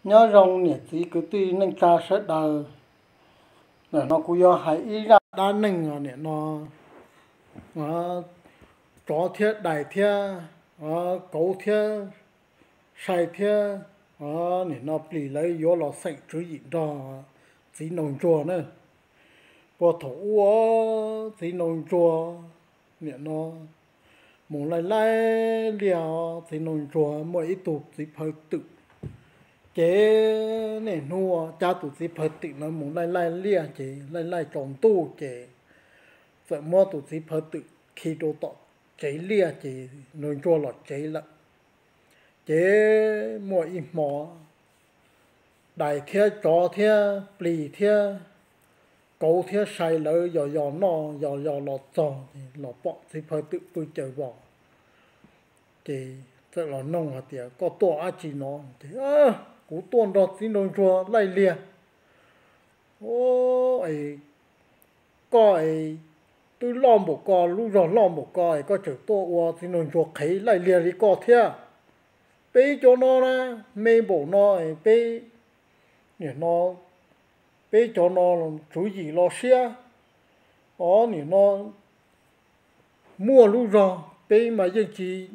Nyob zoo niam txiv kwv tij neej tsa sawv daws. Ntawm no kuv yuav hais ib zaj dab neeg nim no, tsov thiab dais thiab kauv thiab sai thiab nim no plis lawv yuav los xeem tswv yim nrog txiv nraug ntsuag na. Puag thaum ub txiv nraug ntsuag nim no mus laij laij liaj, txiv nraug ntsuag muaj ib tug txiv phaw twm. Ces niaj hnub cab tus txiv phaw twm no mus laij laij liaj, ces laij laij tsaus ntuj ces txawm muab tus txiv phaw twm khi rau tom tsev liaj, ces nraug ntsuag los tsev lawm. Ces muaj ib hmo dais thiab tsov thiab plis thiab kauv thiab sai lawv yos yos noj yos yos los txog, los pom txiv phaw twm pw caws vos. Ces txawm los noog hais tias, koj tuaj dab tsi no? Ces, kuv tuaj nrog txiv nraug ntsuag laij liaj. Koj es twb loj npaum ko, lub zog loj npaum ko es koj tseem tuaj ua txiv nraug ntsuag qhev laij liaj li koj thiab. Peb cov no na, me npaum no, peb nim no, peb cov no tswv yim los siab, o nim no muaj lub zog, peb mas yeej tsis,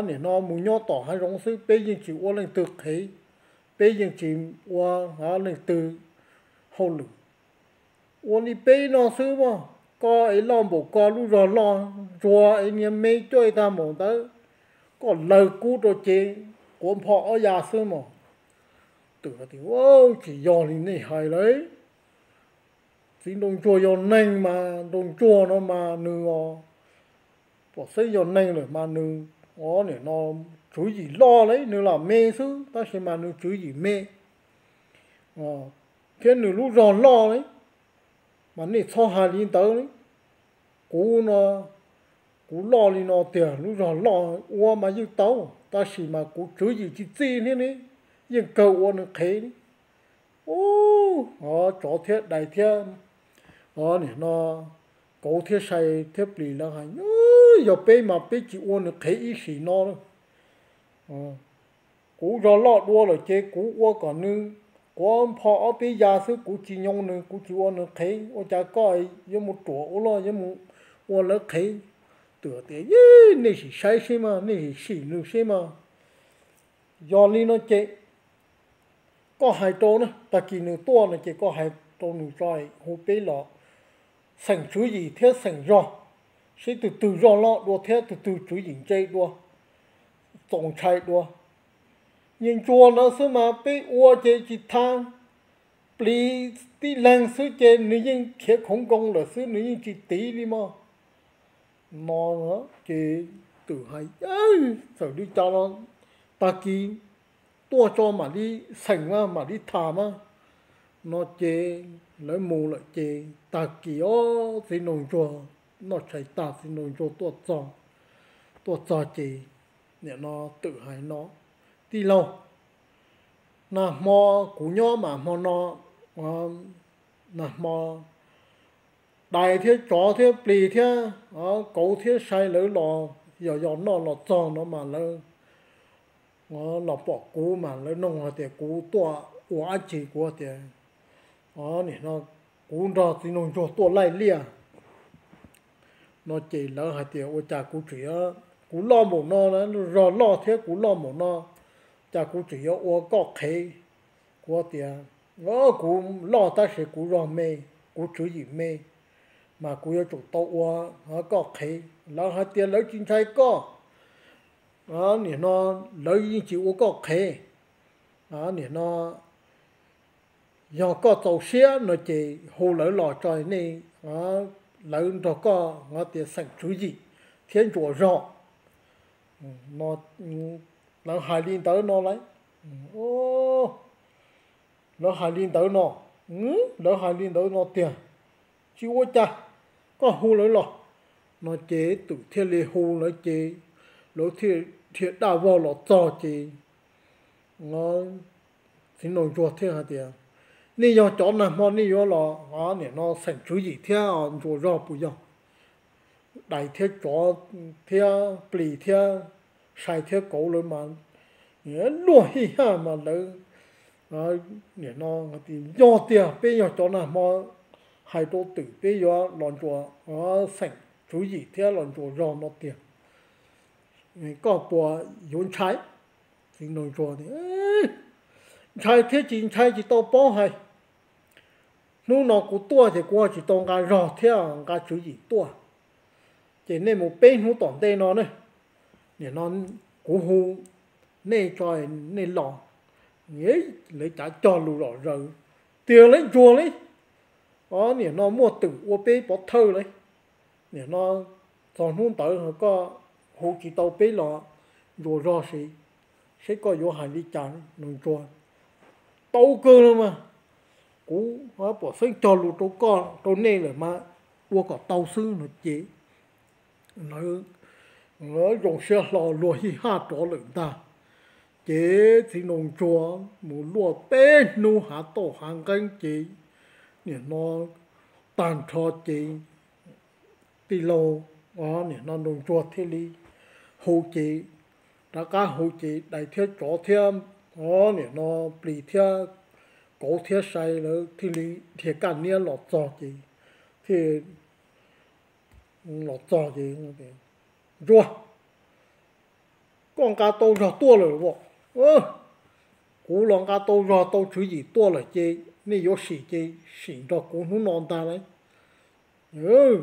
nim no mus nyob tom hav zoov xwb, peb yeej tsis ua leej twg qhev, peb yeej tsis ua leej twg hauj lwm. Ua li peb no xwb mas, koj es loj npaum ko, lub zog loj ntsuag es niag me cuaj tag npaum ntawd, koj lawv kub rau ces quav npho ob ya xwb mas. Twm tias, tsis yog li nej hais lauj. Txiv nraug ntsuag yog neeg mas, nraug ntsuag no mas nws, pom xeeb yog neeg lawm mas nws, o nim no tswv yim loj li, nws lam me xwb tab sis mas nws tswv yim me thiab nws lub zog loj li. Mas nej txhob hais li ntawd li. Kuv no, kuv loj li no tiag, lub zog loj ua mas yeej tau, tab sis mas kuv tswv yim tsis txij thiab ne, yeej kawg ua nws qhev li. Ub, o tsov thiab dais thiab, o nim no kauv thiab sai thiab plis lawv hais, yog peb mas peb tsis ua nws qhev ib sim no. Kuv zog loj dua lawm ces kuv ua kom nws quav npho ob peb ya xwb, kuv tsis nyoo nws, kuv tsis ua nws qhev. Ua cas koj yuav mus ruam ua luaj yuav mus ua lawv qhev? Twm tias, nej sim saib seb mas, nej sim sim nws seb mas. Yog li no ces koj hais rau na, tag kis nws tuaj no ces koj hais rau nws tso, hu peb los xeem tswv yim thiab xeem zog, seb tus twg zog loj dua thiab tus twg tswv yim ntse dua, txaus ntshai dua. Niag ntsuag ntawd xwb mas peb ua ces tsis tau, plis tib leeg xwb ces nws yeej khiav khoov nkoos lawm xwb, nws yeej tsis tiv li mog. No ces twm hais, txawm li cas los tag kis tuaj tso mam li xeem mas, mam li tham mas. No ces lawv mus lawm ces tag kis os, txiv nraug ntsuag noj tshais tag, txiv nraug ntsuag tuaj txog, tuaj txog ces nim no twm hais no, tij laug, nag hmo kuv nyob mas hmo no, nag hmo dais thiab tsov thiab plis thiab kauv thiab sai lawv los yos yos noj los txog no mas lawv los pom kuv mas lawv noog hais tias kuv tuaj ua dab tsi, kuv tias, o nim no kuv nrog txiv nraug ntsuag tuaj laij liaj. No ces lawv hais tias ua cas kuv tseem, kuv loj npaum no, zog loj thiab kuv loj npaum no, cas kuv tseem yuav ua koj qhev? Kuv tias, kuv loj tab sis kuv zog me, kuv tswv yim me, mas kuv yuav tsum tau ua koj qhev. Lawv hais tias lawv tsis ntshai koj, nim no lawv yeej tsis ua koj qhev. Nim no yog koj txaus siab no ces hu lawv los tso, nej, lawv nrog koj tias xeem tswv yim thiab ntsuas zog. Lawv hais li ntawd no lauj. Lawv hais li ntawd no, lawv hais li ntawd no tiag, tsis ua cas, koj hu lawv los. No ces twm thiaj li hu lawv ces lawv thiaj dhia daj vog los txog ces txiv nraug ntsuag thiaj hais tias, nej yog cov nag hmo nej yuav los nim no xeem tswv yim thiab ntsuas zog puas yog? Dais thiab tsov thiab plis thiab sai thiab kauv lawv mas luag hij haj mas lawv Nim no yog tiag peb yog cov nag hmo hais rau twm peb yuav los ntsuas xeem tswv yim thiab los ntsuas zog no tiag, koj puas yuav ntshai? Txiv nraug ntsuag tias, ntshai thiab tsis ntshai tsis tau paub hais. Hnub no kuv tuaj ces kuv tsis tau nqa zog thiab nqa tswv yim tuaj, ces nej mus peb hnub tom ntej no ne, nim no kuv hu nej tso, nej los. Lawv cav cog lus zom zaws, tias lawv ntsuag li, o nim no muaj twm ua peb pov thawj li. Nim no txog hnub ntawd koj hu tsis tau peb los ntsuas zog si, seb koj yuav hais li cas no ntsuag. Tau kawg no mas, kuv pom xeeb cog lus rau koj rau nej lawm mas, ua kom tau xwb no ces lawv zoo siab hlo luag hij haj rov lawm ntag. Ces txiv nraug ntsuag mus luaj peb hnub hav tauj hav nqeeb ces nim no tag nrho ces tij laug, nim no nraug ntsuag thiaj li hu ces, rov qab hu ces dais thiab tsov thiab, nim no plis thiab kauv thiab sai lawv thiaj li dhia kaj niab los txog ces, thiaj los txog ces, ntsuag, koj nqa tau zog tuaj lawm as? Kuv los nqa tau zog tau tswv yim tuaj lawm ces nej yuav sim ces sim nrog kuv hnub no ntag lauj.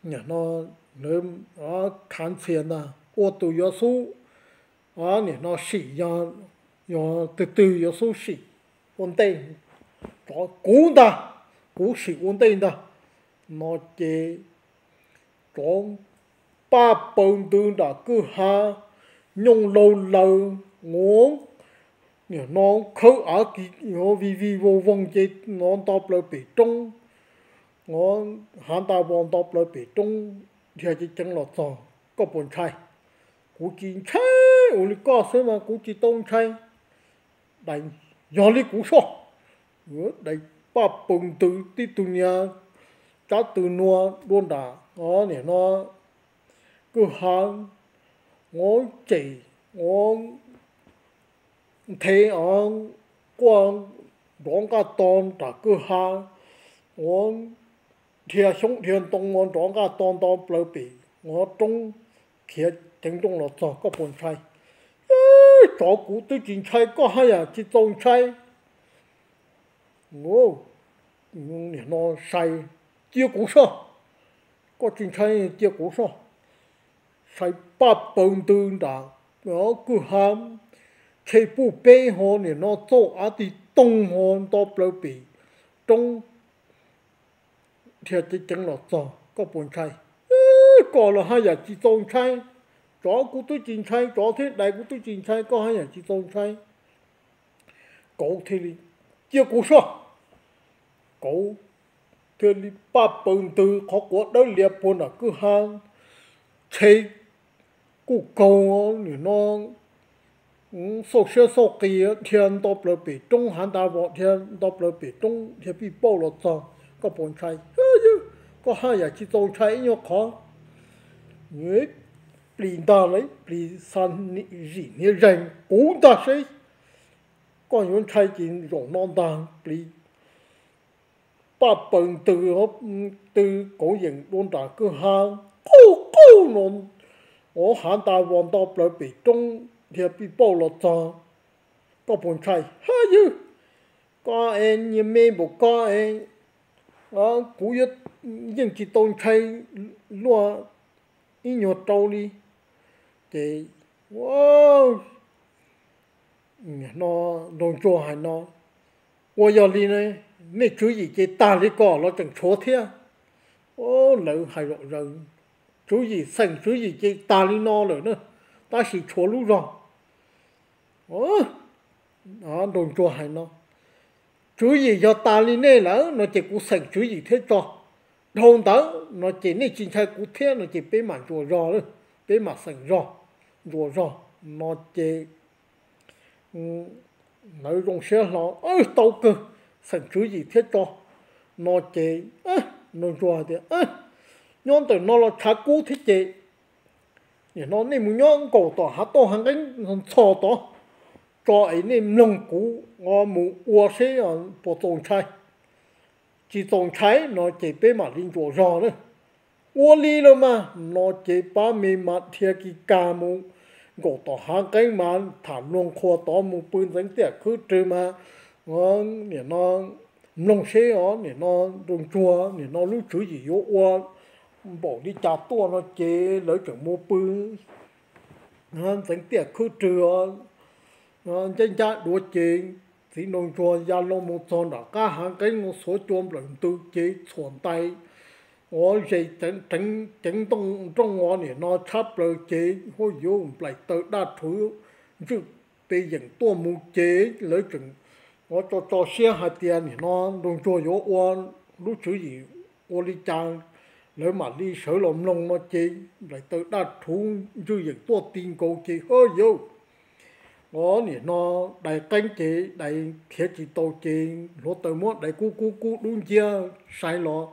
Nim no lawv khav ntxhias ntag, ua tus yuav xub, nim no sim, yog twg twg yuav xub sim ua ntej, tsov kuv ntag, kuv sim ua ntej ntag. No ces tsov paj paws ntws nram kwj ha, nyooj laug laws, nim no khawb av vij vij voog voog ces no nto plaws pem roob, hav nta vos nto plaws pem roob, dhia ceev ceev los txog. Koj puas ntshai? Kuv tsis ntshai, ua li koj xwb mas kuv tsis tau ntshai. Dais, yog li kuv soj. Dais paj paws ntws tib tug niag tsab tw nua dua nram, nim no kwj ha, ua cem, ua nthe, quaj nrov nqaj to nram kwj ha, ua dhia xyoob dhia ntoo ua nrov nqaj to nto plaws pem ua roob, khiav ceev nrooj los txog. Koj puas ntshai? Tsov, kuv twb tsis ntshai, koj haj yam tsis txaus ntshai. Nim no sai, cia kuv soj. Koj tsis ntshai cia kuv soj. Sai paj paws ntws nram kwj ha, tshe puj peb ho nim no txauj av tig toog ho nto plaws pem roob, dhia ceev ceev los txog. Koj puas ntshai? Koj los haj yam tsis txaus ntshai. Tsov, kuv twb tsis ntshai, tsov thiab dais kuv twb tsis ntshai, koj haj yam tsis txaus ntshai. Kauv thiaj li, cia kuv soj. Kauv thiaj li paj paws ntws qhov quav dawb lias puag nram kwj ha, tshe kuj kaug, nim no xauj siab xauj qis dhia nto plaws pem roob, hav nta vos dhia nto plaws pem roob, dhia pij pauj los txog. Koj puas ntshai? Koj haj yam tsis txaus ntshai ib nyuag qhov. Plis ntag lauj, plis xa zim hniav zeeg kuv ntag seb koj yuav ntshai ces zaum no ntag. Plis paj paws ntws, tw kauv yeem dua nram kwj ha, qub qub no, hav nta vos nto plaws pem roob, dhia pij pauj los txog. Koj puas ntshai? Hab ywg, koj es nyias me npaum koj es kuv yeej tsis tau ntshai luaj ib nyuag rau li. Ces no nraug ntsuag hais no, ua yog li nej tswv yim ces tag li ko los tseem tshuav thiab? Lawv hais zom zaws, tswv yim xeem tswv yim ces tag li no lawm na, tab sis tshuav lub zog. Nraug ntsuag hais no, tswv yim yog tas li nej lawm no ces kuv xeem tswv yim thiab tso. Dhau ntawd no ces nej tsis ntshai kuv thiab no ces peb mam ntsuas zog, peb mam xeem zog, ntsuas zog. No ces lawv zoo siab hlo, tau kawg, xeem tswv yim thiab tso. No ces nraug ntsuag hais tias, nyob ntawm no los tshav kub thiab ces nim no nej mus nyob nkaum tom hav tauj hav nqeeb ntxhos tod, tso es nej mloog kuv mus ua seb puas txaus ntshai. Tsis txaus ntshai no ces peb mam li ntsuas zog na. Ua li los mas no ces pab me mas dhia kis kag mus nkaum tom hav qeeb mas tham luag qhuas tod mus pw ntxeev tiaj khwb rwg mas, nim no mloog seb os nim no nraug ntsuag nim no lub tswv yim yuav ua npaum li cas tuaj no ces lawv tseem mus pw ntxeev tiaj khwb rwg ncaj ncaj duav ces txiv nraug ntsuag ya loo mus txog nram qab hav qeeb no xuav cua nplawm ntws ces txhuam ntais uas zes ceev ntoo nrooj uas nim no tshab plaws ces huab yuav nplaim taw daj rhuv ntswj pe yeem tuaj mus ces lawv tseem uas tso tso siab hais tias nim no nraug ntsuag yuav ua lub tswv yim ua li cas, lawv mam li sawv los mloog no ces nplaim taw daj rhuv ntswj yeem tuaj ti nkaus ces hab yauj os nim no dais qeeb ces dais thiav tsis tau ces hluav taws muab dais kub kub kub dub nciab sai los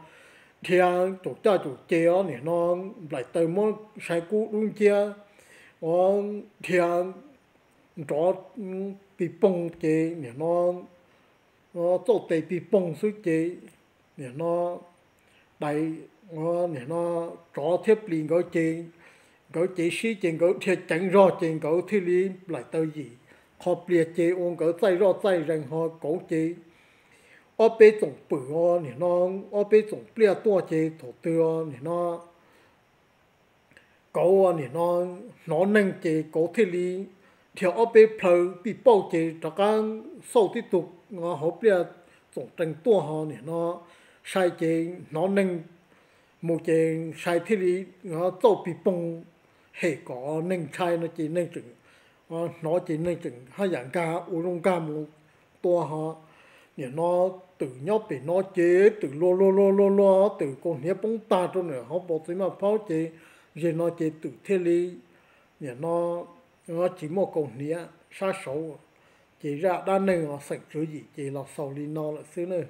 dhia caum caj caum ces os nim no nplaim taw muab sai kub dub nciab os dhia nrov pis poog ces nim no txauj tes pis poog xwb ces nim no dais nim no tsov thiab plis nkawd ces nkawd cev sib ces nkawd dhia ceev zog ces nkawd thiaj li nplaim taw yim qho pliag ces ua nkawd txaij zoj txaij zees ho kauv ces ob peb txoom pwm os nim no ob peb txoom pliaj tuaj ces thaum twg os nim no kauv nim no hnov neeg ces kauv thiaj li dhia ob peb plhaw pij pauj ces rov qab xauj tib tug hauv pliaj txoom rees tuaj ho nim no sai ces hnov neeg mus ces sai thiaj li txauj pis poog hem kom neeg ntshai no ces neeg tseem hnov ces neeg tseem haj yam nkag ua zoo nkag mus tua ho nim no twm nyob pem no ces twm luag luag luag luag luag twm kaus hniav poob tag rau nram hauv paus txiv maj phaub ces ze no ces twm thiaj li nim no tsis muaj kaus hniav sab saud ces zaj dab neeg xeem tswv yim ces los xaus li no lawm xwb na.